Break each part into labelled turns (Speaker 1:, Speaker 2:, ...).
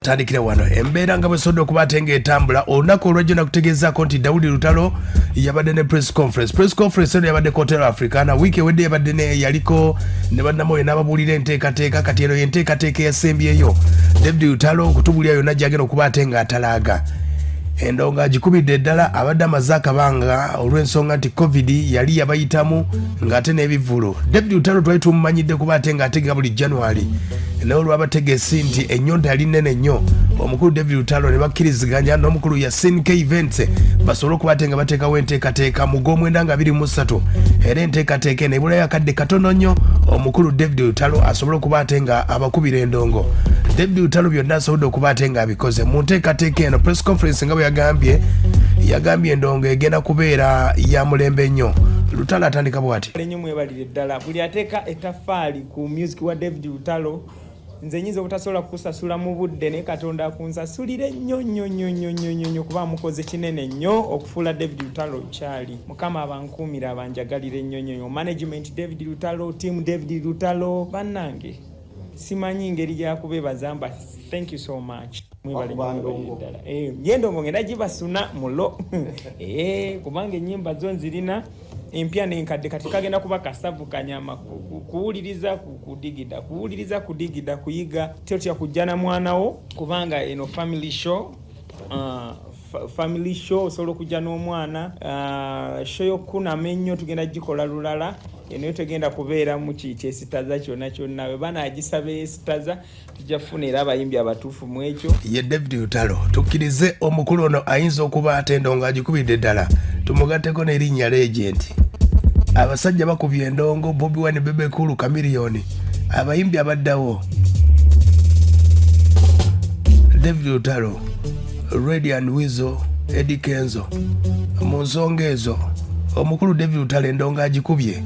Speaker 1: Tandikira wano embeera nga bwesobodde okuba ate ng'etambula olunaku olwajjo. Nakutegeezaako nti Daudi Lutalo yabadde ne press conference. Press conference eno yabadde Hotel Africana. Wiiki ewedde yabadde ne yaliko ne bannamwoyo n'ababuulira enteekateeka. Kati eno yenteekateeka eyasembyeyo, David Lutalo okutubuulira yonna gyagenda okuba ate ng'atalaaga. Endongo agikubidde ddala. Abadde amaze akabanga olw'ensonga nti COVID yali yabayitamu ng'ate n'ebivvulu. David Lutalo twali tumumanyidde kuba ate ng'ategeka buli January, naye olw'abategesi nti ennyonta yali nnene nnyo, omukulu David Lutalo ne bakkiriziganya n'omukulu Yasin K Events basobole okuba ate nga bateekawo enteekateeka mu gw'omwenda nga 23. Era enteekateeka eno ebulayo akadde katono nnyo omukulu David Lutalo asobole okuba ate nga abakubira endongo. David Lutalo byonna asobodde okuba ate nga abikoze mu nteekateeka eno. Press conference nga bwe yagambye, yagambye endongo egenda kubeera ya mulembe nnyo. Lutalo atandika bw'ati.
Speaker 2: Nnyo mwebalire ddala buli ateeka ettaffaali ku music wa David Lutalo. Nze nyinza obutasobola kukusasula mu budde, naye Katonda akunsasulire nnyo nnyo nnyo nnyo nnyo nnyo nnyo, kuba mukoze kinene nnyo okufuula David Lutalo kyali. Mukama abankuumire, abanjagalire nnyo nnyo nnyo. Management David Lutalo, team David Lutalo, bannange, simanyi ngeri gyakubeebaza mba thank you so much. Mwebale nnyo, mwebalire ddala. Ye endongo ngenda gibasuna mulo, kubanga ennyimba zo nzirina empya n'enkadde. Kati kagenda kuba kasavu kanyama kuwuliriza, kudigida, kuwuliriza, kudigida, kuyiga. Totya kujja na mwana wo, kubanga eno family show, family show osobola okujja n'omwana. Show y'okukunama ennyo tugenda gikola lulala. Eno yo tegenda kubeeramu kyesitaza kyonna kyonna. Bwe banaagisaba esitaza, tujja kufuna era abayimbi abatuufu mu ekyo.
Speaker 1: Ye David Lutalo, tukkirize omukulu ono ayinza okuba ate endongo agikubidde ddala, tumugatteko n'erinnya legend. Abasajja bakubye endongo: Bobi Wine, Bebe Cool, Chameleone, abayimbi abaddawo, David Lutalo, Radio and Weasel, Eddie Kenzo. Mu nsonga ezo, omukulu David Lutalo endongo agikubye.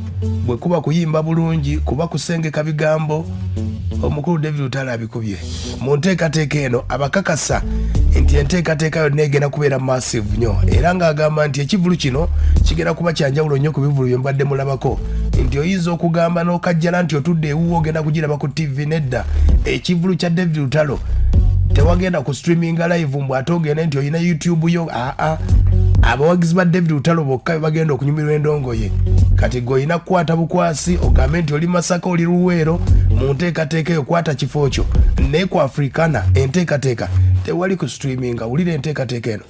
Speaker 1: Bwe kuba kuyimba bulungi, kuba kusengeka bigambo, omukulu David Lutalo abikubye. Mu nteekateeka eno abakakasa nti enteekateeka yonna egenda kubeera massive nnyo, era ng'agamba nti ekivulu kino kigenda kuba kyanjawulo nnyo ku bivulu bye mubadde mulabako, nti oyinza okugamba n'okajjala nti otudde ewuwo ogenda kugiraba ku TV. Nedda, ekivulu kya David Lutalo tewagenda ku streaminga live mbu ate ogende nti olina YouTube yo. Aa, abawagizi ba David Lutalo bokka be bagenda okunyumirwa endongo ye. Kati gwe olina kukwata bukwasi ogambe nti oli Masaka, oli Luweero, mu nteekateeka eyo kwata kifo kyo. Naye ku Africana enteekateeka tewali ku streaminga. Wulira enteekateeka eno.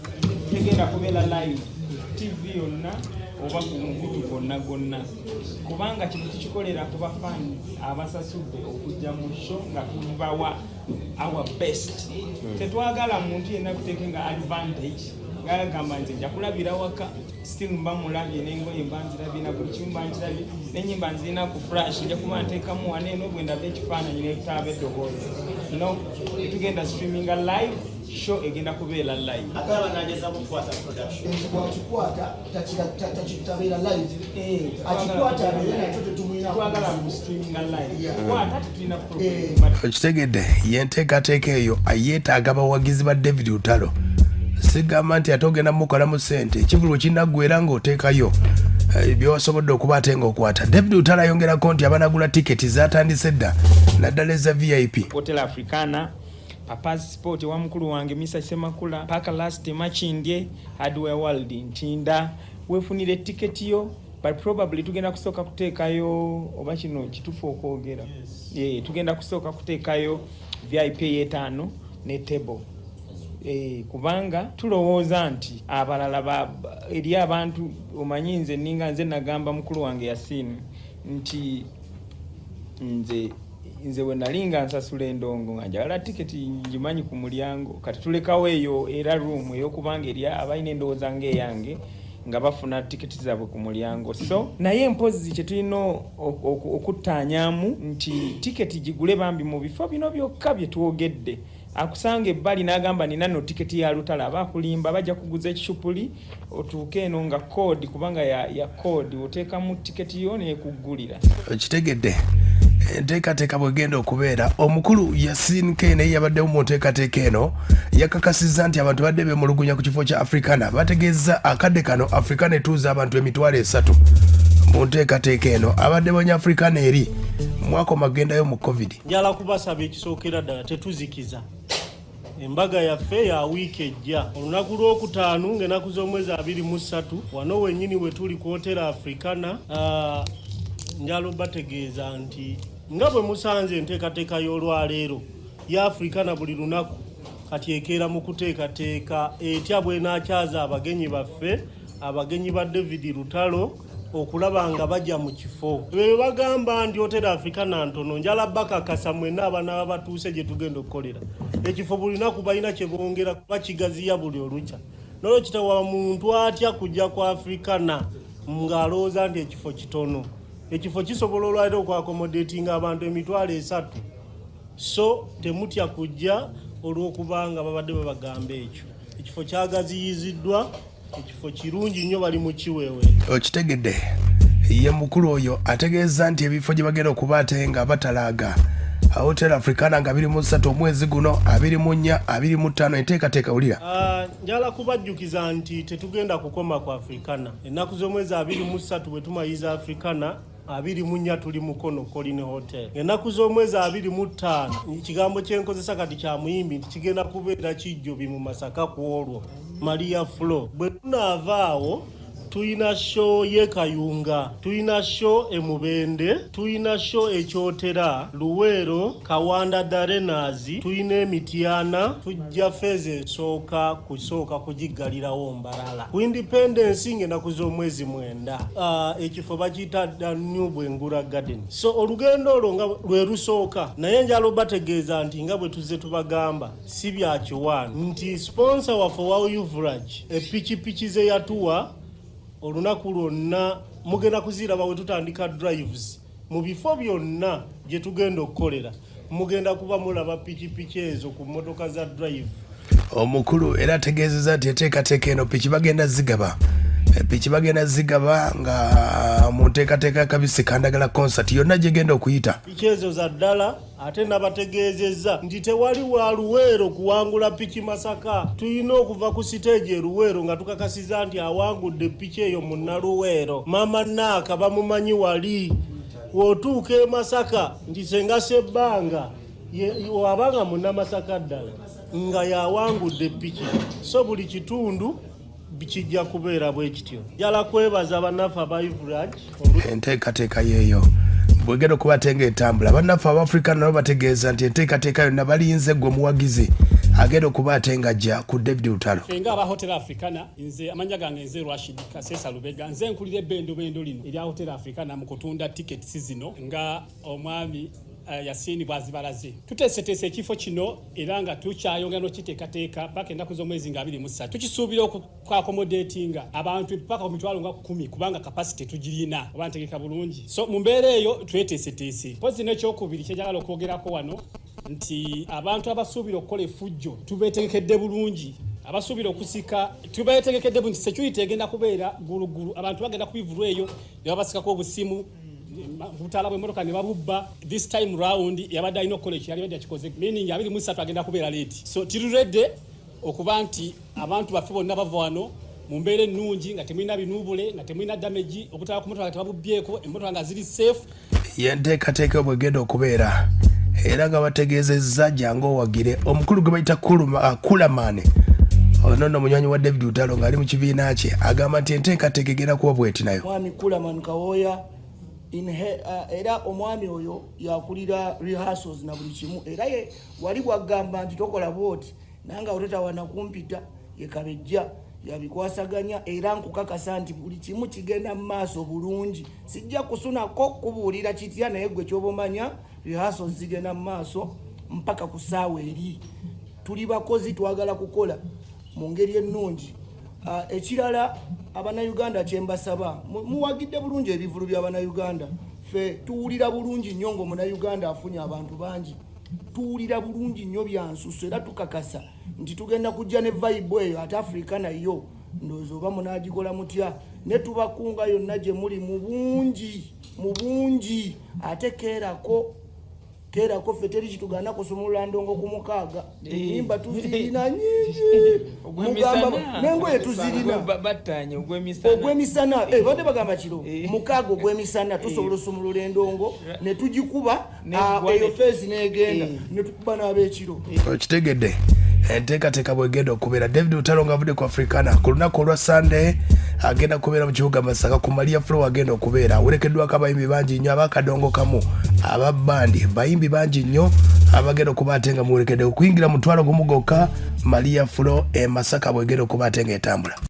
Speaker 2: Tegenda kubeera live ku TV yonna oba ku mukutu gwonna gwonna, kubanga kino tukikolera ku bafani abasasudde okujja mu show nga tubawa our best. Tetwagala muntu yenna kutekenga advantage ngagamba nze nja kulabira waka. Still mba mulabye n'engoye mba nzirabye na buli kimu mba nkirabye n'enyimba nzirina ku flash, nja kuba nteekamu wano eno bwe ndaba ekifaananyi n'etutaaba eddoboozi. No, tetugenda streaminga live, show egenda kubeera live.
Speaker 3: Ate abanageza kukwata production?
Speaker 4: Bwakikwata tabeera live, akikwata abeere nakyo, tetumulina.
Speaker 2: Twagala ku streaminga live. Kwata, tetulina problem.
Speaker 1: Okitegedde, yenteekateeka eyo yeetaaga abawagizi ba David Lutalo. Sigamba nti ate ogenda mukolamu ssente, ekivulu kinaggwera ng'oteekayo byewasobodde okuba ate ng'okwata. David Lutalo ayongerako nti abanagula tiketi zatandise dda, naddala eza VIP.
Speaker 2: Hotel Africana, Papas Sport wa mukulu wange Misa Semakula, Paka Last Makindye, Hardware World Ntinda. Weefunire tiketi yo, but probably tugenda kusooka kuteekayo, oba kino kituufu okwogera? Yeah, tugenda kusooka kuteekayo VIP ey'etaano ne table. Kubanga tulowooza nti abalala eri abantu omanyi nze ninga nze nagamba mukulu wange Yasin nti nze we nali nga nsasula endongo nga njagala tiketi ngimanyi ku mulyango. Kati tulekawo eyo era room ey'okubanga eri abalina endowooza ng'eyange nga bafuna tiketi zaabwe ku mulyango. So naye mpozi kye tulina okuttaanyaamu nti tiketi gigule bambi mu bifo bino byokka bye twogedde. Akusanga ebbali n'agamba nina no tiketi ya Lutalo, aba akulimba. Bajja kuguza ekicupuli otuuke eno nga code, kubanga ya code oteekamu tiketi yo nekuggulira.
Speaker 1: Okitegedde enteekateeka bwegenda okubeera. Omukulu Yasin K naye yabaddewo mu nteekateeka eno. Yakakasizza nti abantu badde bemulugunya ku kifo kya Africana. Bategeeza akadde kano Africana etuuza abantu 30,000. Mu nteekateeka eno abadde bonya Africana eri mwakoma kugendayo mu COVID.
Speaker 5: Njala kubasaba, ekisookera ddala, tetuzikiza. Embaga yaffe ya wiiki ejja olunaku lwokutaano ng'ennaku z'omwezi 23 wano wennyini we tuli ku Hotel Africana. Njala obategeeza nti nga bwe musanze enteekateeka y'olwaleero ya Africana buli lunaku kati ekeera mu kuteekateeka etya bw'enaakyaza abagenyi baffe, abagenyi ba David Lutalo, okulaba nga bajja mu kifo. Bwe bagamba nti Hotel Africana ntono, njala bakakasa mwenna abaana batuuse gye tugenda okukolera. Ekifo buli lunaku balina kye bongera, bakigaziya buli olukya. Nolwekyo tawa muntu atya kujja ku Africana ng'alowooza nti ekifo kitono. Ekifo kisobola olwaliro okwaccommodatinga abantu 30,000, so temutya kujja olw'okubanga babadde babagamba ekyo. Ekifo kyagaziyiziddwa, ekifo kirungi nnyo, bali mu kiweewe.
Speaker 1: Okitegedde, ye mukulu oyo ategeeza nti ebifo gye bagenda okuba ate nga batalaaga Hotel Africana nga 23 omwezi guno, 24, 25, enteekateeka wulira.
Speaker 5: Njala kubajjukiza nti tetugenda kukoma ku Africana. Ennaku z'omwezi 23 bwe tumayiza Africana, 24 tuli Mukono Colline Hotel. Ennaku z'omwezi 25, ekigambo kyenkozesa kati kya muyimbi nti kigenda kubeera kijjobi mu Masaka ku olwo Maria Flo. Bwe tunaavaawo tuyina show ye Kayunga, tuyina show e Mubende, tuyina show e Kyotera, Luweero, Kawanda Darenas, tuyina Emityana. Tujja phase esooka kusooka kugiggalirawo Mbarara ku Independence ng'ennaku z'omwezi 9. Ekifo bakiyita The New Bwengura Garden. So olugendo olwo nga lwe lusooka, naye njala obategeeza nti nga bwe tuzze tubagamba si bya kiwaani nti sponsor waffe wa Uvrage, epikipiki ze yatuwa olunaku lwonna mugenda kuziraba we tutandika drives mu bifo byonna gye tugenda okukolera. Mugenda kuba mulaba pikipiki ezo ku mmotoka za drive.
Speaker 1: Omukulu era ategeezezza nti enteekateeka eno piki bagenda zigaba, piki bagenda zigaba nga mu nteekateeka kabisi kandagala concert yonna gyegenda okuyita.
Speaker 5: Piki ezo za ddala. Ate nabategeezezza nti tewali wa Luweero kuwangula piki Masaka. Tulina okuva ku siteegi e Luweero nga tukakasiza nti awangudde piki eyo munnaluweero, Mama Naaka bamumanyi wali. W'otuuka e Masaka nti Senga Sebbanga wabanga munnamasaka ddala nga yawangudde piki. So buli kitundu kijja kubeera bwe kityo. Njala kwebaza bannaffe aba Uvrage.
Speaker 1: Enteekateeka yeeyo bwegenda okuba ate ng'etambula. Bannaffe Abafrika nabo bategeeza nti enteekateeka yonna balinze gwe omuwagizi agenda okuba ate ng'ajja ku David Lutalo.
Speaker 6: Ffe nga aba Hotel Africana, nze amanya gange nze Rashid Kasesa Lubega, nze nkulira ebbendobendo lino erya Hotel Africana mu kutunda tickets zino nga omwami Yasini bwazibalaze. Tuteeseteese ekifo kino era nga tukyayongera n'okiteekateeka paka ennaku z'omwezi nga 23. Tukisuubira okwaccommodatinga abantu paka ku 10,000 kubanga capacity tugirina oba ntegeka bulungi. So mu mbeera eyo tweteeseteese. Mpozi n'ekyokubiri kyenjagala okwogerako wano nti abantu abasuubira okukola effujjo tubeetegekedde bulungi, abasuubira okusika tubeetegekedde bulungi. Security egenda kubeera gulugulu, abantu bagenda kubivulu eyo ne babasikako obusimu, butaala bw'emmotoka ne babubba. This time round yabadde alina okukola ekyo yalibadde yakikoze, meaning 23 agenda kubeera late. So tiri ready okuba nti abantu baffe bonna bava wano mu mbeera ennungi nga temulina binuubule, nga temulina damage, obutaala ku mmotoka nga tebabubbyeko, emmotoka nga ziri safe.
Speaker 1: Yenteekateeka bwegenda okubeera era nga bategeezezza jangu owagire omukulu gwe bayita Kulamani. Ono nno munywanyi wa David Lutalo ng'ali mu kibiina kye, agamba nti enteekateeka egenda kuba bweti nayo.
Speaker 4: Mwami Kulaman Kawooya era omwami oyo yakulira rehearsals na buli kimu, era ye wali bwagamba nti tokola bwoti nange awo totawana kumpita, ye Kabejja yabikwasaganya. Era nkukakasa nti buli kimu kigenda mu maaso bulungi. Sijja kusunako kubuulira kitya, naye gwe kyoba omanya rehearsals zigenda mu maaso mpaka ku ssaawa eri. Tuli bakozi, twagala kukola mu ngeri ennungi. Ekirala Abannayuganda kyembasaba, muwagidde bulungi ebivulu by'Abannayuganda. Ffe tuwulira bulungi nnyo ng'Omunnayuganda afunye abantu bangi, tuwulira bulungi nnyo byansuso, era tukakasa nti tugenda kujja ne vibe eyo. Ate Africa nayo ndowooza oba munaagikola mutya, ne tubakunga yonna gye muli mu bungi, mu bungi. Ate keerako, keerako, ffe teri kitugana kusumulula ndongo ku 6. Enyimba tuzirina nyingi. Mugamba n'engoye tuzirina.
Speaker 2: Battanye ogw'emisana.
Speaker 4: Ogw'emisana, badde bagamba kiro 6 ogw'emisana tusobola osumulula endongo ne tugikuba.
Speaker 2: Neggwa
Speaker 4: eyo phase n'egenda ne tukuba n'ab'ekiro.
Speaker 1: Okitegedde, Enteekateeka bwegenda okubeera, David Lutalo nga avudde ku Africana ku lunaku olwa Sunday agenda kubeera mu kibuga Masaka ku Maria Flow. Agenda okubeera awerekeddwako abayimbi bangi nnyo abakadongo kamu, aba bandi, bayimbi bangi nnyo abagenda okuba ate nga muwerekedde. Okuyingira 50,000 gwokka. Maria Flow e Masaka bwegenda okuba ate nga etambula.